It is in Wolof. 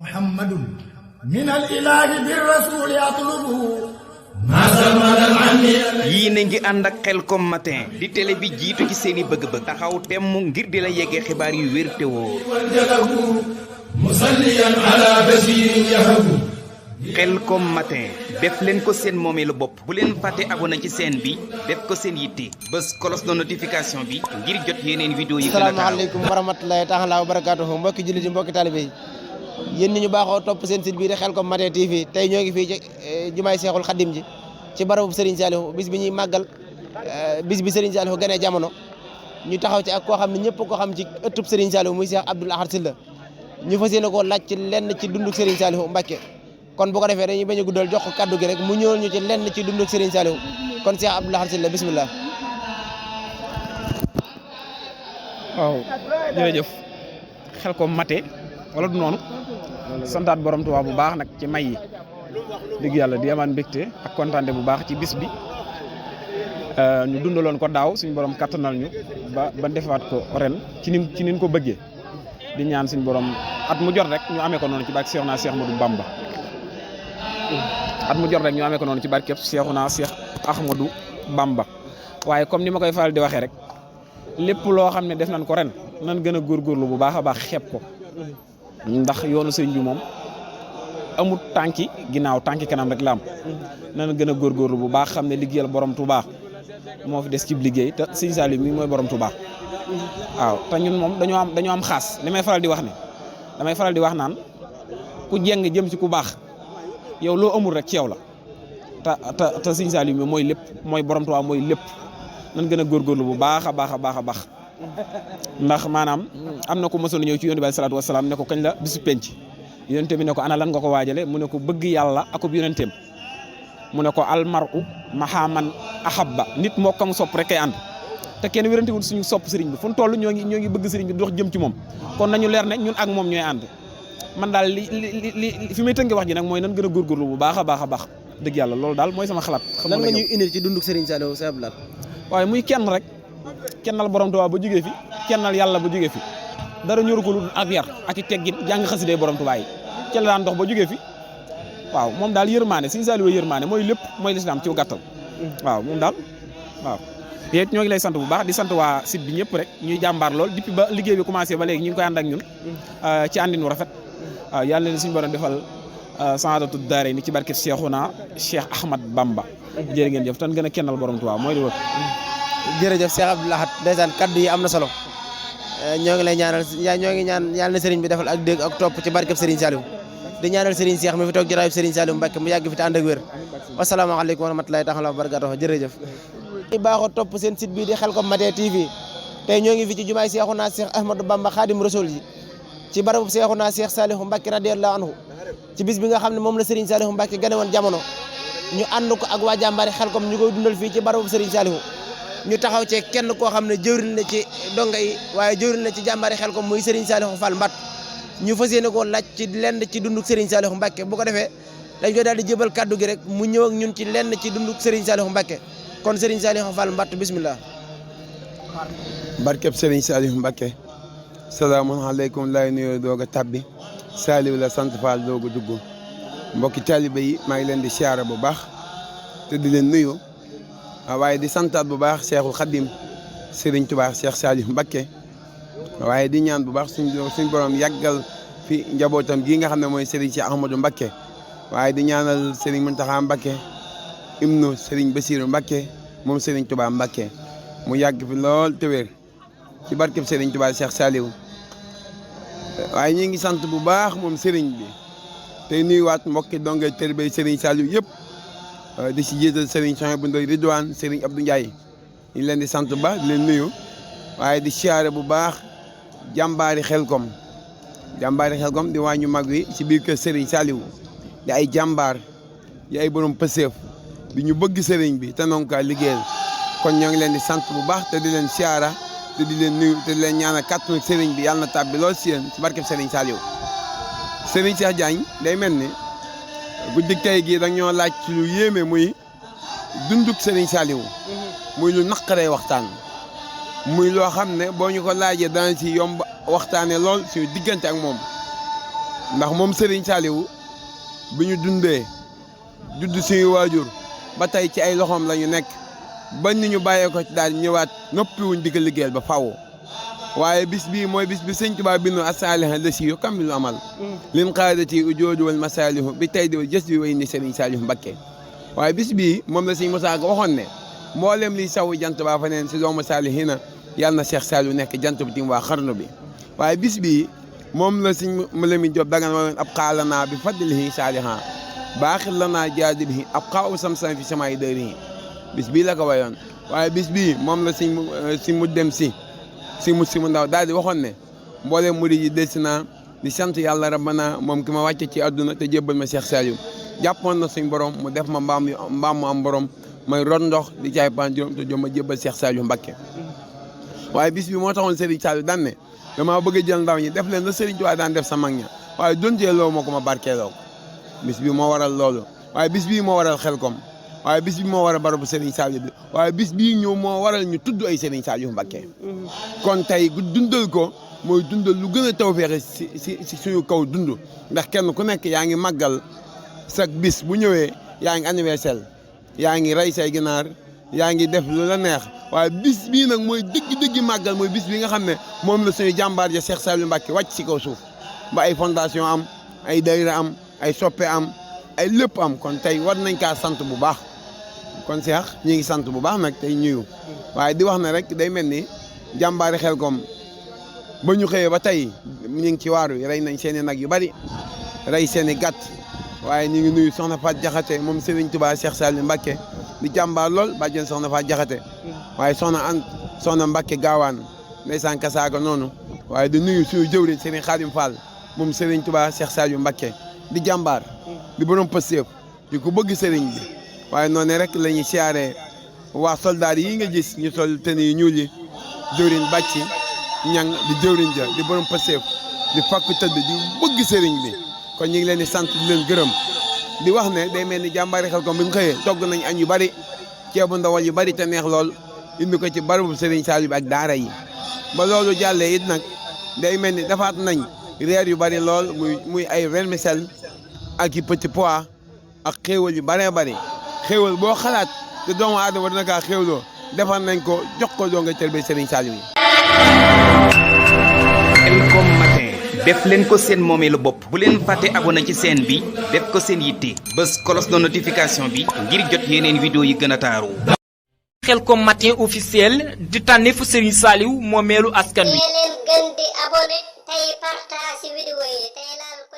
محمد من الإله بالرسول يطلبه yii na ngi ànd ak Khelcom matin di télé bi jiitu ci seeni bëgg-bëgg taxaw temm ngir di la yeggee xibaar yu wér te wóor musalliyan ala basirin yahabu Khelcom matin def leen ko seen moomeelu bopp bu leen fàtte abonné ci chaîne bi def ko seen yitte bés cloche de notification bi ngir jot yeneen vidéo yi gën a taaw. asalaamaaleykum wa rahmatulahi taala wa barakaatuhu mbokki jullit yi mbokki talibé yi yéen ñi ñu baaxoo topp seen site bii di Khelcom matin TV tey ñoo ngi fii ci jumaay Seexul Xadim ji ci barabu Serigne Saliou bis bi ñuy màggal bis bi Serigne Saliou gënee jamono ñu taxaw ci ak koo xam ne ñëpp ko xam ci ëttub Serigne Saliou muy Cheikh Abdoul Ahad Sylla ñu fas yéene koo laaj ci lenn ci dunduk Serigne Saliou Mbacké kon bu ko defee dañuy bañ a guddal jox ko kaddu gi rek mu ñëwal ñu ci lenn ci dunduk Serigne Saliou kon Cheikh Abdoul Ahad Sylla bismillah. waaw jërëjëf Khelcom matin wala du noonu santaat borom Tuubaa bu baax nag ci may yi dëgg yàlla di amaan mbégte ak kontaante bu baax ci bis bi ñu dundaloon ko daaw suñu borom kattanal ñu ba defaat ko ren ci nin ko bëggee di ñaan suñu borom at mu jot rek ñu amee ko noonu ci barke Seexuna Seex Ahmadu Bamba at mu jot rek ñu amee ko noonu ci barke Seexuna Seex Ahmadu Bamba waaye comme ni ma koy faral di waxee rek lépp loo xam ne def nañ ko ren nan gën a góorgóorlu bu baax a baax xeeb ko ndax yoonu sëñ bi moom amul tànki ginnaaw tànki kanam rek la am nan gën a góorgóorlu bu baax xam ne liggéeyal borom Touba moo fi des ci liggéey te sëñ Saliou mi mooy borom Touba waaw te ñun moom dañoo am xaas li may faral di wax ne damay faral di wax naan ku jeng jëm ci ku baax yow loo amul rek ci yow la te sëñ Saliou mi mooy lépp mooy borom Touba mooy lépp nan gën a góorgóorlu bu baax a baax a baax a baax ndax maanaam am na ko mësoon ñëw ci yonent bi salaatu wasalaam ne ko kañ la bisu penc yonente bi ne ko ana lan nga ko waajale mu ne ko bëgg yàlla akub yonenteem mu ne ko almaru mahaman ahabba nit moo kam sopp rek kay ànd te kenn wérantewul suñu sopp sëriñ bi fu mu toll ñoo ngi bëgg sëriñ bi dox jëm ci moom kon nañu leer ne ñun ak moom ñooy ànd man daal li fi may tënke wax ji nag mooy nan gën a góorgóorlu bu baax a baax a baax dëgg yàlla loolu daal mooy sama xalaat. lan nga ñuy indil ci dunduk Serigne Saliou Cheikh Abdoul Ahad waaye muy kenn rek kennal borom Tuubaa ba jógee fi kennal yàlla ba jógee fi dara ñoru ko lu ab yar ak i teggin jàng xasida borom Tuubaa yi ci la daan dox ba jógee fi waaw moom daal yërmaane Serigne Saliou yërmaane mooy lépp mooy lislaam ci gàttal waaw moom daal waaw yéen ñoo ngi lay sant bu baax di sant waa site bi ñëpp rek ñuy jàmbaar lool depuis ba liggéey bi commencé ba léegi ñu ngi koy ànd ak ñun ci àndin wu rafet waaw yàlla leen suñu borom defal saadatu daare ni ci barke Seexuna Cheikh Ahmad Bamba jërë ngeen jëf tan gën a kennal borom Tuubaa mooy di wër jërëjëf Cheikh Abdoul Ahad ndeysaan kaddu yi am na solo ñoo ngi lay ñaanal ñoo ngi ñaan yàlla na Serigne bi defal ak dégg ak topp ci barkeb Serigne Saliou di ñaanal Serigne Cheikh mi fi toog jotaayu Serigne Saliou Mbacké mu yàgg fi te ànd ak wér wasalaamaaleykum wa rahmatulahi taala wa barakatuh jërëjëf i baaxoo topp seen site bii di Khelcom matin TV tey ñoo ngi fi ci jumaay Seexuna Seex Ahmadou Bamba Xaadim Rasul ji ci barabu Seexuna Seex Saliou Mbacké radiyallahu anhu ci bis bi nga xam ne moom la Serigne Saliou Mbacké gane woon jamono ñu ànd ko ak waa jàmbaari Khelcom ñu koy dundal fii ci barabu Serigne Saliou ñu taxaw ci kenn koo xam ne jëwriñ la ci donga yi waaye jëwriñ la ci jàmbaari Khelcom muy Serigne Saliou Fall Mbatt ñu fas yéene koo laaj ci lenn ci dunduk Serigne Saliou Mbacké bu ko defee dañ koy daal di jébal kaddu gi rek mu ñëw ak ñun ci lenn ci dunduk Serigne Saliou Mbacké kon Serigne Saliou Fall Mbatt bismillah barkeb Serigne Saliou Mbacké salaamaaleykum laay nuyoo doog a tabbi Saliou la sant Fall doog a dugg mbokki taalibe yi maa ngi leen di siyaara bu baax te di leen nuyu waaye di santaat bu baax Cheikhul Khadim Serigne Touba Cheikh Saliou Mbacké waaye di ñaan bu baax suñ borom yàggal fi njabootam gii nga xam ne mooy Serigne Cheikh Ahmadou Mbacké waaye di ñaanal Serigne Mountakha Mbacké ibnu Serigne Bassirou Mbacké moom Serigne Touba Mbacké mu yàgg fi lool te wér ci barkeb Serigne Touba Cheikh Saliou waaye ñu ngi sant bu baax moom Serigne bi tey nuyuwaat mbokki donge tërbey Serigne Saliou yëpp di si jiital Serigne Souhaïbou Ndoye Ridwane Serigne Abdou Ndiaye ñu leen di sant ba di leen nuyu waaye di siyaare bu baax jàmbaari Khelcom di waa ñu mag wi si biir kër Serigne Saliou di ay jàmbaar di ay borom pëseef di ñu bëgg Serigne bi te noonu kaa liggéeyal kon ñoo ngi leen di sant bu baax te di leen siyaara te di leen nuyu te di leen ñaanal kàttanu Serigne bi yàlla na tàbbi lool si yéen si barkeb Serigne Saliou Serigne Cheikh Diagne day mel ni guddik tey gii da ñoo laaj ci lu yéeme muy dunduk Serigne Saliou muy lu naqaree waxtaan muy loo xam ne boo ñu ko laajee dana ci yomb waxtaane lool suñu diggante ak moom ndax moom Serigne Saliou bi ñu dundee judd suñu waajur ba tey ci ay loxoom la ñu nekk bañ ni ñu bàyyee ko ci daal ñëwaat noppiwuñ di ko liggéeyal ba faw waaye bis bii mooy bis bi sëñ Tuubaa bindu as-saaliha la si yu kammilu amal lin qaadati ujoodu wal masaalihu bi tey di jës bi way ni Serigne Saliou Mbacké waaye bis bii moom la sëñ Musaa Ka waxoon ne mboolem liy sawu jant baa fa neen si doomu saalihina yàlla na Cheikh Saliou nekk jant bi tim waa xarnu bi waaye bis bii moom la sëñ Lamin Jóob Dagana woon ab xaalanaa bi fadlihi saaliha baaxil lanaa jaadi bihi ab xaaw sam-sam fi samay dërihi bis bii la ko wayoon waaye bis bii moom la si mu dem si mu ndaw daal di waxoon ne mboolem murid yi des naa di sant yàlla rabbana moom ki ma wàcce ci àdduna te jébbal ma Cheikh Saliou jàppoon na suñ borom mu def ma mbaam mu am borom may rot ndox di caay pan juróom te jom ma jébbal Cheikh Saliou Mbacké waaye bis bi moo taxoon Serigne Saliou daan ne damaa bëgg a jël ndaw ñi def leen la Serigne Touba daan def sa mag ña waaye donteeloo ma ko ma barkeeloo ko bis bi moo waral loolu waaye bis bii moo waral Xelkom waaye bis bi moo waral barabu Serigne Saliou bi waaye bis bii ñëw moo waral ñu tudd ay Serigne Saliou Mbacké kon tey dundal ko mooy dundal lu gën a tawfeexe si suñu kaw dund ndax kenn ku nekk yaa ngi màggal sa bis bu ñëwee yaa ngi anniversaire yaa ngi rey say ginaar yaa ngi def lu la neex waaye bis bii nag mooy dëgg-dëgg màggal mooy bis bi nga xam ne moom la suñu jàmbaar ja Cheikh Saliou Mbacké wàcc si kaw suuf ba ay fondation am ay dayra am ay soppe am ay lépp am kon tey war nañ kaa sant bu baax kon Cheikh ñi ngi sant bu baax nag tey ñuyu waaye di wax ne rek day mel ni jàmbaari Xelkom ba ñu xëyee ba tey ñu ngi ci waaru rey nañ seen i nag yu bari rey seen i gàtt waaye ñu ngi nuyu soxna Faat Jaxate moom Serigne Touba Cheikh Saliou Mbacké di jàmbaar lool bàjjen soxna Faat Jaxate waaye soxna Mbacké gaawaan ndeysaan kasaaga noonu waaye di nuyu suñu jëwriñ Serigne Khadim Fall moom Serigne Touba Cheikh Saliou Mbacké di jàmbaar di borom pësteef di ko bëgg Serigne bi waaye noonu rek la ñuy siyaaree waa soldaar yi nga gis ñu sol tenue yu ñuul yi jëwriñ bàcci ñang di jëwriñ ja di borom pësteef di fakku tëdd di bëgg Serigne bi kon ñu ngi leen di sant di leen gërëm di wax ne day mel ni jàmbaari Xelkom bi ñu xëyee togg nañ añ yu bari ceebu ndawal yu bari te neex lool indi ko ci barabu Serigne Saliou bi ak daara yi ba loolu jàllee it nag day mel ni defaat nañ reer yu bari lool muy ay vermicelle ak i petit pois ak xéewal yu baree bari xéewal boo xalaat te doomu aadama dina kaa xéewloo defar nañ ko jox ko doo nga cër ba Serigne Saliou yi. Xelkom matin def leen ko seen moomeelu bopp bu leen fàtte abonné ci chaîne bi def ko seen yitte bës cloche de notification bi ngir jot yeneen vidéo yi gën a taaru. Xelkom matin officiel di tànneefu Serigne Saliou moomeelu askan wi. leen gën di abonné tey partage ci vidéo yi tey laal ko